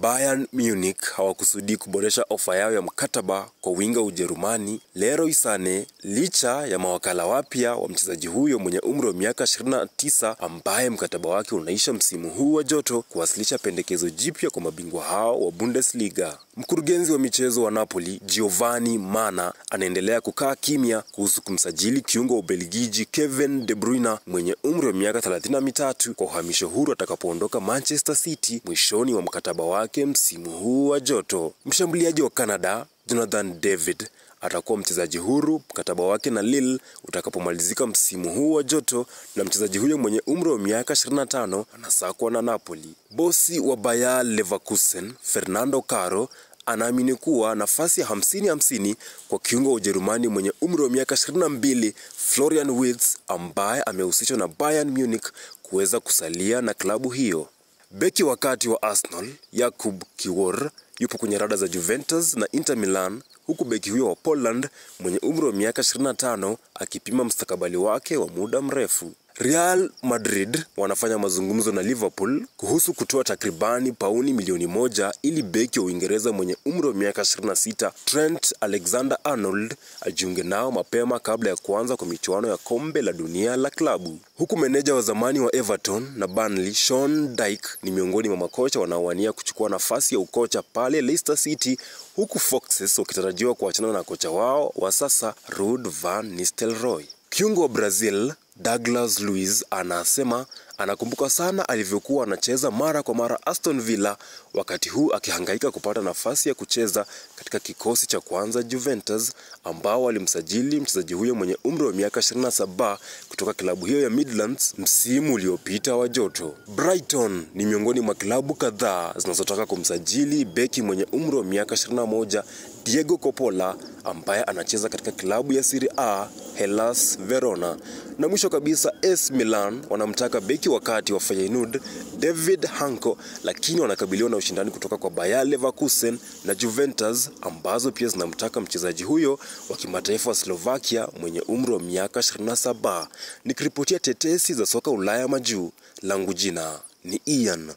Bayern Munich hawakusudii kuboresha ofa yao ya mkataba kwa winga Ujerumani Leroy Sane licha ya mawakala wapya wa mchezaji huyo mwenye umri wa miaka 29 ambaye mkataba wake unaisha msimu huu wa joto kuwasilisha pendekezo jipya kwa mabingwa hao wa Bundesliga. Mkurugenzi wa michezo wa Napoli Giovanni Mana anaendelea kukaa kimya kuhusu kumsajili kiungo wa Ubelgiji Kevin De Bruyne mwenye umri wa miaka 33 kwa uhamisho huru atakapoondoka Manchester City mwishoni wa mkataba wake msimu huu wa joto. Mshambuliaji wa Canada Jonathan David atakuwa mchezaji huru mkataba wake na Lille utakapomalizika msimu huu wa joto, na mchezaji huyo mwenye umri wa miaka 25 anasakwa na Napoli. Bosi wa Bayer Leverkusen Fernando Caro anaamini kuwa nafasi ya 50-50 kwa kiungo wa Ujerumani mwenye umri wa miaka 22 Florian Wirtz ambaye amehusishwa na Bayern Munich kuweza kusalia na klabu hiyo. Beki wakati wa Arsenal Jakub Kiwor yupo kwenye rada za Juventus na Inter Milan, huku beki huyo wa Poland mwenye umri wa miaka 25 akipima mustakabali wake wa muda mrefu. Real Madrid wanafanya mazungumzo na Liverpool kuhusu kutoa takribani pauni milioni 1 ili beki wa Uingereza mwenye umri wa miaka 26 Trent Alexander-Arnold ajiunge nao mapema kabla ya kuanza kwa michuano ya kombe la dunia la klabu. Huku meneja wa zamani wa Everton na Burnley Sean Dyche ni miongoni mwa makocha wanaowania kuchukua nafasi ya ukocha pale Leicester City, huku Foxes wakitarajiwa kuachana na kocha wao wa sasa Ruud van Nistelrooy. Kiungo wa Brazil Douglas Luiz anasema anakumbuka sana alivyokuwa anacheza mara kwa mara Aston Villa, wakati huu akihangaika kupata nafasi ya kucheza katika kikosi cha kwanza Juventus, ambao walimsajili mchezaji huyo mwenye umri wa miaka 27 kutoka klabu hiyo ya Midlands msimu uliopita wa joto. Brighton ni miongoni mwa klabu kadhaa zinazotaka kumsajili beki mwenye umri wa miaka 21 Diego Coppola ambaye anacheza katika klabu ya Serie A Hellas Verona. Na mwisho kabisa, AC Milan wanamtaka beki wakati wa Feyenoord David Hanko, lakini wanakabiliwa na ushindani kutoka kwa Bayer Leverkusen na Juventus ambazo pia zinamtaka mchezaji huyo wa kimataifa wa Slovakia mwenye umri wa miaka 27. Nikiripotia tetesi za soka Ulaya majuu, langu jina ni Ian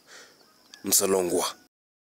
Msalongwa.